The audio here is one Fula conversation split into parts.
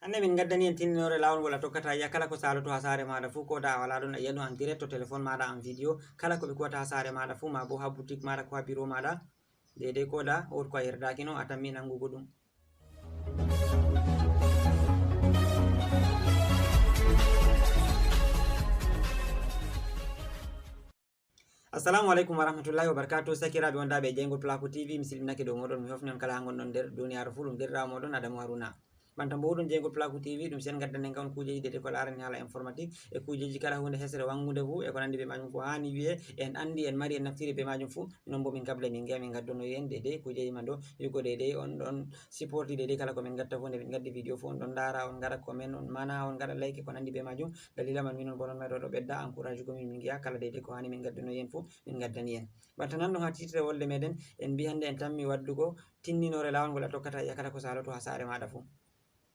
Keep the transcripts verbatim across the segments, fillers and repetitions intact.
Hannde min ngaddani en tindinoore laawol ngol a tokkata a yi'a kala ko saaloto haa saare maaɗa fuu, ko da a walaa ɗon a yi'a ɗum en direct to téléphone maaɗa en vidéo, kala ko ɓe kuwata haa saare maaɗa fuu, maa boo haa boutique maaɗa ko haa bureau maaɗa, deydey ko da woodi ko a yerdaakino a tammi nanngugo ɗum. Assalamu aleykum wa rahmatullahi wa barakatuh. Sakiraaɓe wondaaɓe e Jeyngol Plaku T V, mi silminake dow mooɗon, mi hofni on kala haa ngonɗon nder duniyaaru fuu. Ɗum deerɗiraawo mooɗon Adamu Haruna. Banta mboɗon Jeyngol Plaku T V, ɗum sen ngaddanen on kuujeeji deydey ko laarani haala informatique e kuujeeji kala huunde hesre wanngunde fuu e ko nanndi bee maajum ko haani wi'e, en anndi, en mari, en naftiri bee maajum fuu. Non boo min kablay min ngi'a min ngaddonoyi en deydey kuujeeji man ɗo, yi'ugo deydey on ɗon supporti deydey kala ko min ngatta fuu. Nde min ngaddi vidéo fuu on ɗon ndaara, on ngaɗa comment, on mana, on ngaɗa like e ko nanndi bee maajum. Daliila man minon boo non mayɗo ɗo ɓedda encourage go min, min ngi'a kala deydey ko haani min ngaddunoyi en fuu, min ngaddani en. Banta nanɗon haa titre wolde meɗen, en mbi'i hannde en tammi waddugo tindinoore laawol ngol a tokkata a yi'a kala ko saaloto haa saare maaɗa fuu.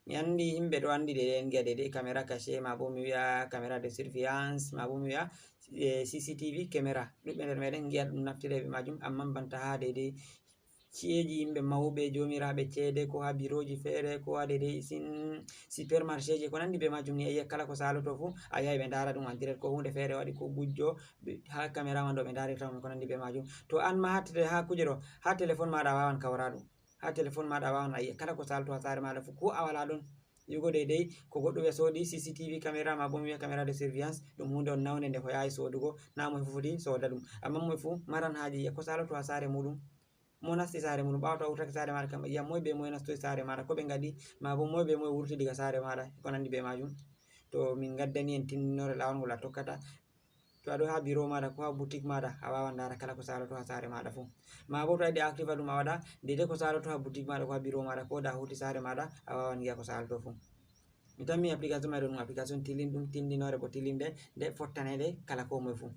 Mi anndi yimɓe ɗo anndi deydey, en ngi'a deydey caméra cachée, maa boo mi wi'a caméra de surveillance, maa boo mi wi'a, eh, C C T V caméra. Ɗuuɗɓe nder meɗen ngi'a ɗum naftira bee maajum, ammaa banta haa deydey ci'eeji yimɓe mawɓe, joomiraaɓe ceede, ko haa birooji feere, ko haa deydey sin supermarchéji, ko nanndi bee maajum ni, a yi'a kala ko saaloto fuu, a yahay ɓe ndaara ɗum en direct, ko huunde feere waɗi, ko gujjo, ɓe, haa caméra man ɗo ɓe ndaarirta ɗum, ko nanndi bee maajum. To an ma haa tele-, haa kuuje ɗo, haa téléphone maaɗa a waawan kawra ɗum. Haa téléphone maaɗa a waawan a yi'a kala ko saaloto haa saare maaɗa fuu, ko a walaa ɗon. Yi'ugo deydey ko goɗɗo ɓe soodi C C T V caméra, maa boo mi wi'a caméra de surveillance, ɗum huunde on nawnde nde ko yaawi soodugo, naa moy fuu foti sooda ɗum. Ammaa moy fuu maran haaje yi'a ko saaloto haa saare muuɗum. Mo nasti saare muuɗum, ɓaawo to a wurtake saare maaɗa kam, a yi'a moy bee moy nastoyi saare maaɗa, ko ɓe ngaɗi, maa boo moy bee moy wurti diga saare maaɗa, e ko nanndi bee maajum. To min ngaddani en tindinoore laawol ngol a tokkata, to a ɗo haa biro maaɗa ko haa boutique maaɗa, a waawan ndaara kala ko saaloto haa saare maaɗa fuu. Maa boo to a yiɗi a activa ɗum a waɗa, deydey ko saaloto haa boutique maaɗa ko haa biro maaɗa, ko da a hawti saare maaɗa, a waawan ngi'a ko saaloto fuu. Mi tammi application may ɗo, ɗum application tilinɗum, tindinoore boo tilinde, nde fottane nde kala koo moy fuu.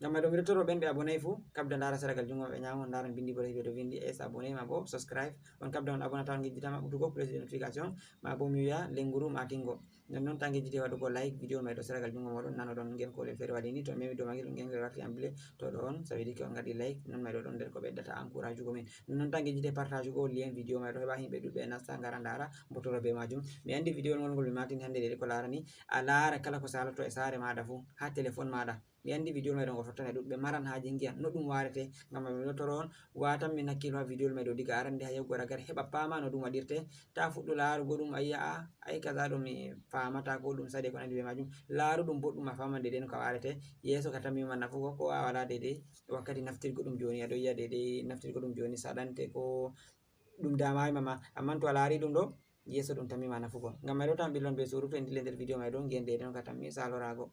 Ngam may ɗo mi ɗo toro ɓen ɓe abonné fuu, kabda ndaara seragal junngo maɓɓe nyaamo, ndaaran binndi boɗeejo dow vinndi S abonné maa boo subscribe. On kabda on abonné taa on ngejjita maɓɓutugo cloche de notification, maa boo mi wi'a lennguru maatingo. Nonnon taa ngejjite waɗugo like vidéo may ɗo seragal junngo mooɗon nano ɗon ngen ko ɗen feere waɗi ni, to memi dow magel ngen feere warti ambile, to ɗo on sabi dike on ngaɗi like, non may ɗo ɗon nder ko ɓeddata encourage ugo min. Nonnon taa ngejjite partage ugo lien vidéo may ɗo heɓa yimɓe ɗuuɗɓe nasta ngara ndaara mbotoro bee maajum. Mi anndi vidéo ngol ngol mi maatini hannde deydey ko laarani a laara kala ko saaloto e saare maaɗa fuu haa téléphone maaɗa. Mi anndi vidéo may ɗo ngo fottane ɗuuɗɓe maran haaje ngi'a no ɗum waarete. Ngam may mi ɗo toro on waatan min hakkiilo haa vidéo may ɗo diga arande haa yahugo ragare heɓa paama no ɗum waɗirte. Taa fuɗɗu laarugo ɗum a yi'a a, ay kaza ɗo mi faamata ko ɗum saɗi ko nanndi bee maajum. Laaru ɗum boɗɗum a faaman deydey no ka waarete. Yeeso ka tammi ma nafugo ko a walaa deydey wakkati naftirgo ɗum jooni, a ɗo yi'a deydey naftirgo ɗum jooni saɗante ko ɗum daamaay ma ma. Ammaa to a laari ɗum ɗo, yeeso ɗum tammi ma nafugo. Ngam may ɗo tan ɓillon bee surutu en dille nder vidéo may ɗo ngi'en deydey no ka tammi saaloraago.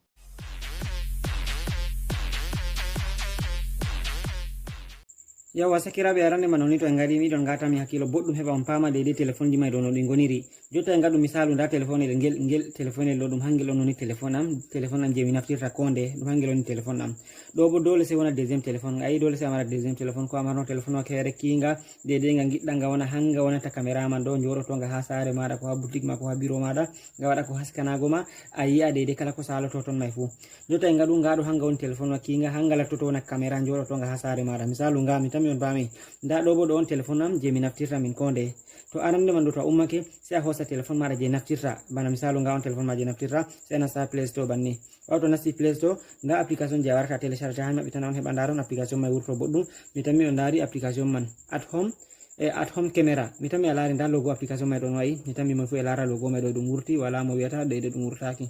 Yawwa, sakiraaɓe, arande man woni to en ngari, miɗon ngaata mi hakkiilo boɗɗum heɓa on paama deydey telefonji may ɗo no ɗi ngoniri. Jotta en ngaɗu misaalu, ndaa telefonel ngel, ngel telefonel ɗo ɗum hangel on woni telefon am, telefon am jey mi naftirta koo ndeye, ɗum hangel woni telefon am. Ɗo boo doole sey wona deuxième téléphone, a yi'i doole sey a mara deuxième téléphone, ko a marno telefon ma feere kiinga, deydey nga ngiɗɗa nga wona hanga wonata caméra man ɗo, njooɗotonga haa saare maaɗa, ko haa boutique ma, ko haa biro maaɗa, nga waɗa ko haskanaago ma, a yi'a deydey kala ko saaloto ton may fuu. Jotta en ngaɗu nga ɗo hanga woni telefon ma kiinga, hanga lattoto wona caméra njooɗotonga haa saare maaɗa. Misaalu nga mi tammi on paami. Ndaa ɗo boo ɗo on telefon am jey mi naftirta min koo ndeye. To arande man ɗo to a ummake, sey a hoosa telefon maaɗa jey naftirta. Bana misaalu nga on telefon ma jey naftirta, sey a nasta Play Store banni. Ɓaawo to a nasti Play Store, ndaa application jey a warata a télécharge haa mi maɓɓitana on heɓa ndaara on application may wurto boɗɗum. Mi tammi on ndaari application man. At home, e at home camera. Mi tammi a laari ndaa logo application may ɗon wa'i. Mi tammi moy fuu e laara logo may ɗo ɗum wurti, walaa mo wi'ata deydey ɗum wurtaaki.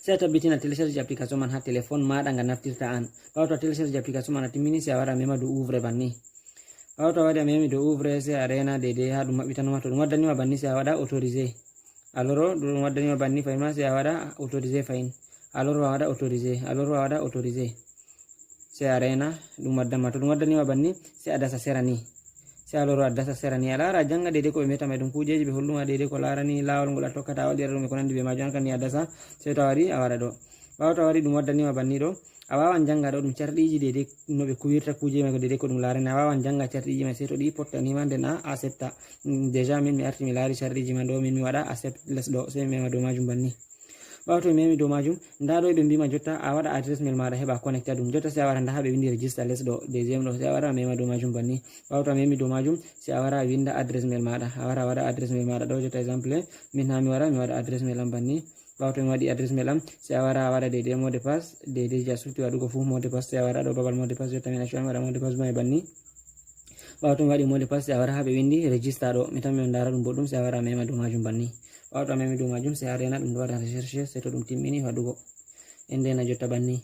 Sey a tabbitina a télécharge application man haa telefon maaɗa nga naftirta an. Ɓaawo to a télécharge application man a timmini, sey a wara a mema dow ouvre banni. Ɓaawo to a waɗi a memi dow ouvre, sey a reena deydey haa ɗum maɓɓitano ma. To ɗum waddani ma banni, sey a waɗa autorisé. Alors ɗum waddani ma banni fahin ma, sey a waɗa autorisé fahin. Alors a waɗa autorisé. Alors a waɗa autorisé. Sey a reena ɗum waddan ma. To ɗum waddani ma banni, sey a dasa sera ni. Sey a loro a dasa sera ni. A laara a jannga deydey ko ɓe meta ma e ɗum kuujeeji ɓe hollu ma deydey ko laarani laawol ngol a tokkata a waɗira ɗum e ko nanndi bee maajum. An kam ni a dasa, sey to a wari a waɗa ɗo. Ɓaawo to a wari ɗum waddani ma banni ɗo, a waawan jannga ɗo ɗum carɗiiji deydey no ɓe kuwirta kuujeeji may ko deydey ko ɗum laarani. A waawan jannga carɗiiji may sey to ɗi pottani ma nden a accepta. Mm, déjà min mi arti mi laari carɗiiji man ɗo, min mi waɗa accept les ɗo, sey mi mema dow maajum banni. Ɓaawo to mi memi dow maajum, ndaa ɗo ɓe mbiima jotta a waɗa adresse mail maaɗa heɓa connecta ɗum. Jotta sey a wara ndaa haa ɓe winndi register les ɗo, deuxième ɗo, sey a wara a mema dow maajum banni. Ɓaawo to a memi dow maajum, sey a wara a winnda adresse mail maaɗa. A wara a waɗa adresse mail maaɗa ɗo, jotta exemple, min haa mi wara mi waɗa adresse mail am banni. Ɓaawo to mi waɗi adresse mail am, sey a wara a waɗa deydey mot de passe, deydey je a sufti waɗugo fuu mot de passe, sey a wara ɗo babal mot de passe, jotta min accu a mi waɗa mot de passe maay banni. Ɓaawo to mi waɗi mot de passe, sey a wara haa ɓe winndi register ɗo, mi tammi on ndaara ɗum boɗɗum, sey a wara a mema dow maajum banni. Ɓaawo to a memi dow maajum, sey a reena ɗum ɗo waɗa recherche, sey to ɗum timmini waɗugo. En ndeena jotta banni.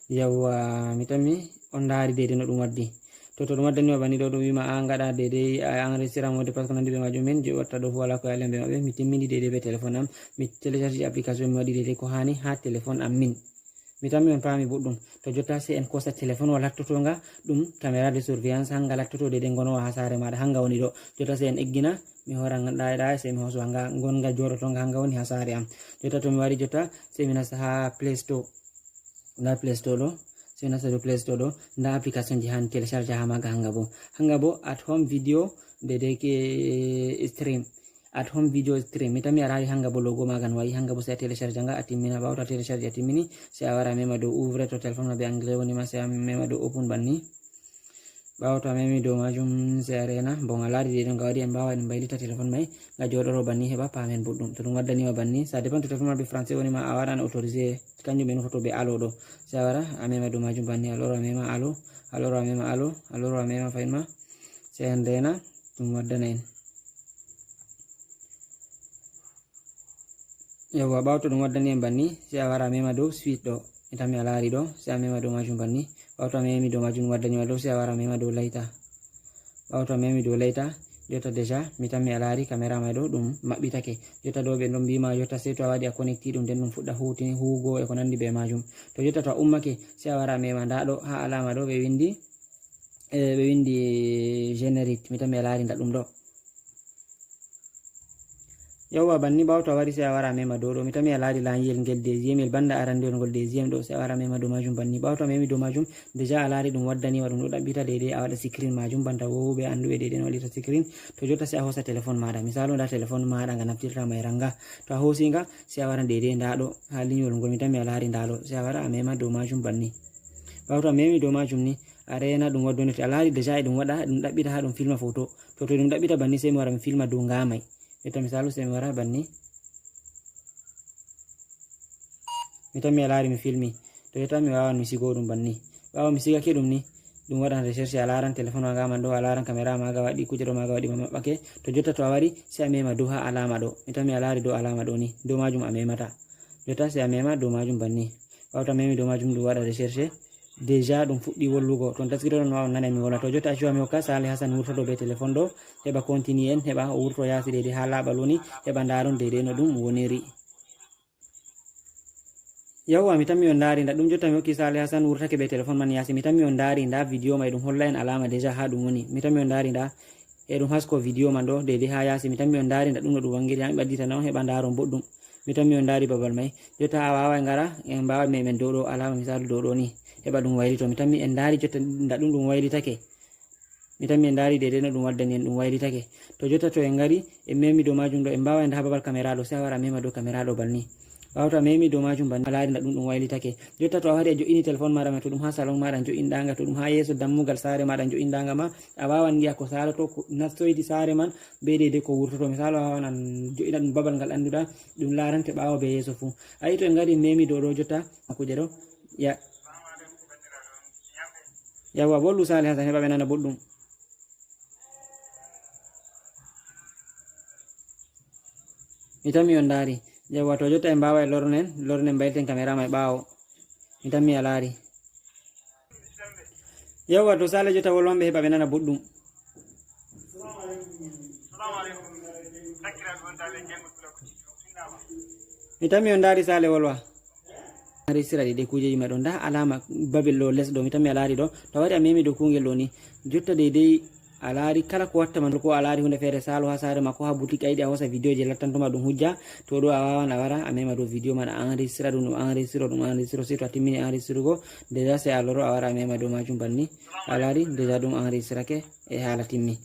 Yawwa, mi tammi on ndaari deydey no ɗum waddi. To, to ɗum waddani ma banni ɗo, ɗum wiima a ngaɗa deydey, a enregistra mot de passe ko nanndi bee maajum, min je watta ɗo fuu walaa ko yaali am bee maɓɓe. Mi timmini deydey bee téléphone am, mi télécharge application, mi waɗi deydey ko haani haa téléphone am min. Mi tammi on paami boɗɗum. To jotta sey en koosa téléphone wa lattotonga ɗum caméra de surveillance, hanga lattoto deydey ngonowa haa saare maaɗa, hanga woni ɗo. Jotta sey en eggina, mi hoora nga ɗaaya ɗaaya, sey mi hooso hanga ngonga jooɗotonga hanga woni haa saare am. Jotta to mi wari jotta, sey mi nasta haa Play Store. Ndaa Play Store ɗo, sey mi nasta dow Play Store ɗo, ndaa application ji haa mi télécharge haa maaga hanga bo. Hanga bo at home video deydey ke stream. At home video stream. Mi tammi a laari hanga bo logo maaga no wa'i, hanga bo sey a télécharge nga a timmina. Ɓaawo to a télécharge a timmini, sey a wara a mema dow ouvre to téléphone ma bee anglais woni ma, sey a mema dow open banni. Ɓaawo to a memi dow maajum, sey a reena. Bon, a laari deydey nga waɗi, en mbaaway en mbaylita téléphone may, nga jooɗoro banni heɓa paamen boɗɗum. To ɗum waddani ma banni, ça dépend to téléphone ma bee français woni ma, a waɗan autorisé, kanjum ɓe nufata bee allo ɗo. Sey a wara, a mema dow maajum banni, a loro a mema allo, a loro a mema allo, a loro a mema fahin ma, sey en ndeena, ɗum waddana en. Yawwa, ɓaawo to ɗum waddani en banni, sey a wara a mema dow suite ɗo. Mi tammi a laari ɗo, sey a mema dow maajum banni. Ɓaawo to a memi dow maajum, ɗum waddani ma ɗo, sey a wara a mema dow later. Ɓaawo to a memi dow later, jotta déjà, mi tammi a laari caméra may ɗo, ɗum maɓɓitake. Jotta ɗo ɓe ɗon mbiima, jotta sey to a waɗi a connecti ɗum, nden ɗum fuɗɗa huuti-, huugo e ko nanndi bee maajum. To jotta to a ummake, sey a wara a mema ndaa ɗo, haa alaama ɗo ɓe winndi, eh, ɓe winndi générique, mi tammi a laari ndaa ɗum ɗo. Yawwa, banni ɓaawo to a wari sey a wara a mema dow ɗo. Mi tammi a laari laanyiyel ngel deuxième, banda arandewol ngol deuxième ɗo, sey a wara a mema dow maajum banni. Ɓaawo to a memi dow maajum, déjà a laari ɗum waddani ma ɗum ɗo ɗaɓɓita deydey a waɗa screen maajum banta wowɓe annduɓe deydey no waɗirta screen. To jotta sey a hoosa téléphone maaɗa. Misaalu ndaa téléphone maaɗa nga naftirta may ranga. To a hoosi nga, sey a wara deydey ndaa ɗo haa linyol ngol. Mi tammi a laari ndaa ɗo. Sey a wara a mema dow maajum banni. Ɓaawo to a memi dow maajum ni, a reena ɗum waddondirta. A laari déjà e ɗum waɗa, ɗum ɗaɓɓita haa ɗum filma foto. To, to ɗum ɗaɓɓita banni, sey mi wara mi filma dow nga may. Jotta misaalu, sey mi wara banni. Mi tammi a laari mi filmi. To jotta mi waawan mi sigo ɗum banni. Ɓaawo mi sigake ɗum ni, ɗum waɗan recherche, a laaran téléphone maaga man ɗo, a laaran caméra maaga waɗi, kuuje ɗo maaga waɗi, ma maɓɓake. To jotta to a wari, sey a mema dow haa alaama ɗo. Mi tammi a laari dow alaama ɗo ni, dow maajum a memata. Jotta sey a mema dow maajum banni. Ɓaawo to a memi dow maajum, ɗum waɗa recherche. Déjà ɗum fuɗɗi wollugo. To on taskirono ma on nanay mi wolwa. To jotta accu mi hokka Sale Hassan wurtoto bee téléphone ɗo, heɓa continue en, heɓa o wurto yaasi deydey haa laaɓal woni, heɓa ndaaron deydey no ɗum woniri. Yawwa, mi tammi on ndaari ndaa ɗum. Jotta mi hokki Sale Hassan wurtake bee téléphone man yaasi. Mi tammi on ndaari ndaa vidéo may ɗum holla en alaama déjà haa ɗum woni. Mi tammi on ndaari ndaa e ɗum hasko vidéo man ɗo deydey haa yaasi. Mi tammi on ndaari ndaa ɗum no ɗum wangiri, haa mi ɓadditana on heɓa ndaaron boɗɗum. Mi tammi on ndaari babal may. Jotta a waaway ngara, en mbaaway memen dow ɗo, alaama misaalu dow ɗo ni. Heɓa ɗum waylito. Mi tammi en ndaari jotta ndaa ɗum, ɗum waylitake. Mi tammi en ndaari deydey no ɗum waddani en, ɗum waylitake. To jotta to en ngari, en memi dow maajum ɗo, en mbaaway ndaa babal caméra ɗo, sey a wara a mema dow caméra ɗo banni. Ɓaawo to a memi dow maajum banni, a laari ndaa ɗum, ɗum waylitake. Jotta to a wari a jo'ini téléphone maaɗa ma, to ɗum haa salon maaɗa jo'inɗa nga, to ɗum haa yeeso dammugal saare maaɗa jo'inɗa nga ma, a waawan ngi'a ko saaloto, ko nastoydi saare man, bee deydey ko wurtoto. Misaalu, a waawan an jo'ina ɗum babal ngal annduɗa, ɗum laarante ɓaawo bee yeeso fuu. A yi'i to en ngari memi dow ɗo jotta, kuuje ɗo. Ya. Yawwa, wollu Sale Hassan heɓa ɓe nana boɗɗum. Mi tammi on ndaari. Yawwa, to jotta en mbaaway lornen, lornen mbaylten caméra may ɓaawo. Mi tammi a laari. Yawwa, to Sale jotta wolwan ɓe heɓa ɓe nana boɗɗum. Mi tammi on ndaari Sale wolwa. Enregistra ɗi de kuujeji ma ɗo. Ndaa alaama babel ɗo les ɗo. Mi tammi a laari ɗo. To a wari a memi dow kuungel ɗo ni. Jotta deydey a laari kala ko watta man, ko a laari huunde feere saalo haa saare ma, ko haa boutique a yiɗi a hoosa vidéo je lattantoma ɗum hujja. To ɗo a waawan a wara a mema dow vidéo man a enregistra ɗum, ɗum enregistro, ɗum enregistro. Sey to a timmini enregistrugo, déjà sey a loro a wara a mema dow maajum banni. A laari déjà ɗum enregistrake e haala timmi.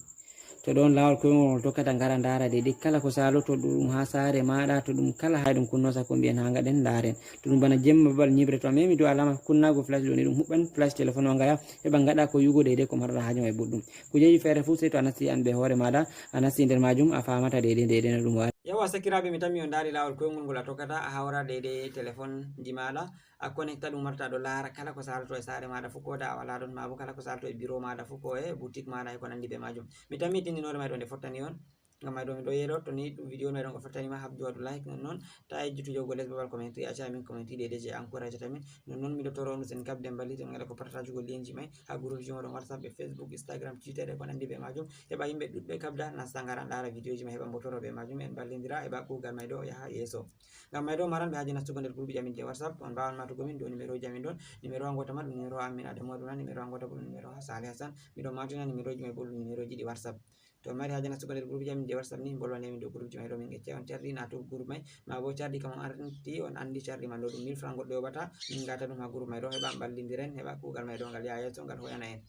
To ɗon laawol koyngol ngol tokkata ngara ndaara deydey kala ko saaloto ɗum haa saare maaɗa, to ɗum kala hay ɗum kunno sakko mbiyen haa ngaɗen ndaaren. To ɗum bana jemma babal ñiɓre to a memi dow alaama kunnaago flash ɗo ni ɗum huɓɓan flash téléphone o ngaya heɓa ngaɗa ko yugo deydey ko marɗa haajo may boɗɗum. Kujeeji feere fuu sey to a nasti an bee hoore maaɗa a nasti nder maajum a faamata deydey deydey no ɗum waari. Yawa sakiraaɓe mi tammi on ndaari laawol koyngol ngol a tokkata a hawra deydey téléphone ji maaɗa. A connecta ɗum warta ɗo laara kala ko saloto e saare maɗa fuu ko da a wala ɗon ma bo kala ko saloto e biro maɗa fuu ko e boutique maɗa e ko nandi be majum. Mi tammi tinninore may ɗo nde fottani on. Ngam may ɗo miɗo yeɗo to ni vidéo may ɗon ko fottani ma habdu waɗu like non non ta yejjutu jogo les babal commentary acca min commentary ɗe je encourage ta min non non miɗo toro on sen kabde mballite ngala ko partajugo lienji may ha groupe ji moɗon whatsapp e facebook instagram twitter e ko nandi be majum heɓa yimɓe ɗuɗɓe kabda nasta ngara laara vidéo ji may heɓa mbotoro be majum en ballindira heɓa kugal may ɗo yaha yeeso. Ngam may ɗo maran ɓe haaji nastugo nder groupe ji amin je whatsapp on mbawan matugo min dow numéro ji amin ɗon numéro angota ma ɗum numéro amin adamu aduna numéro angota bo ɗum numéro ha sali hasan miɗo matina numéro ji may bo ɗum numéro ji ɗi whatsapp. To on mari haaji nastugo nder groupe ji amin je whatsapp ni bolwane min dow groupe ji may ɗo min gecce on carɗi nato groupe may ma bo carɗi kam on arti on andi carɗi man ɗo ɗum mille franc goɗɗo yoɓata min ngata ɗum ha groupe may ɗo heɓa ballindiren heɓa kugal may ɗo ngal yaha yeeso ngal hoyana en.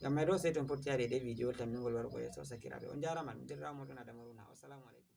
Ngam may ɗo sey to on potti yaade ɗe vidéo tammingol warugo yeeso sakiraɓe on jarama ɗum jirrawo moɗon adamu aruna wassalamu aleykum.